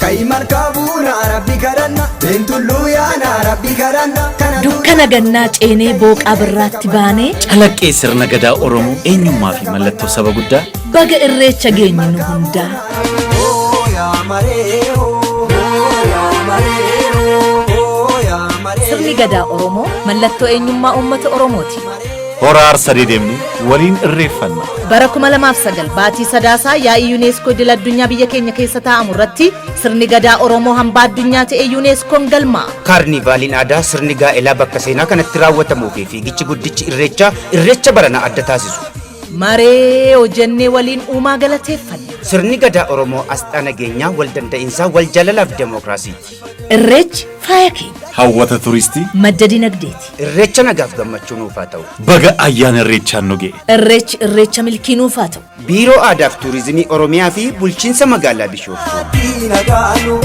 Ka'i malkaa buunaa rabbi kadhanna Beentulluu yaanaa rabbi kadhanna Kana Dukkana gannaa ceenee booqaa birraatti baanee Calaqqee sirna gadaa Oromoo eenyummaa fi mallattoo saba guddaa baga irreecha geenye nu hundaa. Oo yaa maree oo yaa maree oo yaa maree Sirni gadaa Oromoo mallattoo eenyummaa uummata Oromooti. Hora Arsadee deemnee waliin irreeffanna. Bara 2009 baatii Sadaasaa yaa'ii UNESCO idil addunyaa biyya keenya keessa taa'amu irratti sirni gadaa Oromoo hambaa addunyaa ta'e UNESCO'n galmaa'a. Kaarnivaaliin aadaa sirni gaa'elaa bakka seenaa kanatti raawwatamuu fi fiigichi guddichi irreechaa irreecha baranaa adda taasisu. Maree hojjennee waliin uumaa galateeffanna. Sirni gadaa Oromoo asxaa nageenyaa, wal danda'iinsaa, wal jaalalaaf demookiraasiiti. Irreechi faaya keenya. Hawwata turistii. Madda dinagdeeti. Irreecha nagaaf gammachuu nuuf haa ta'u. Baga ayyaana irreechaan nu ga'e. Irreechi irreecha milkii nuuf haa ta'u. Biiroo Aadaa fi Turizimii Oromiyaa fi Bulchiinsa Magaalaa Bishooftuu. Nagaanu.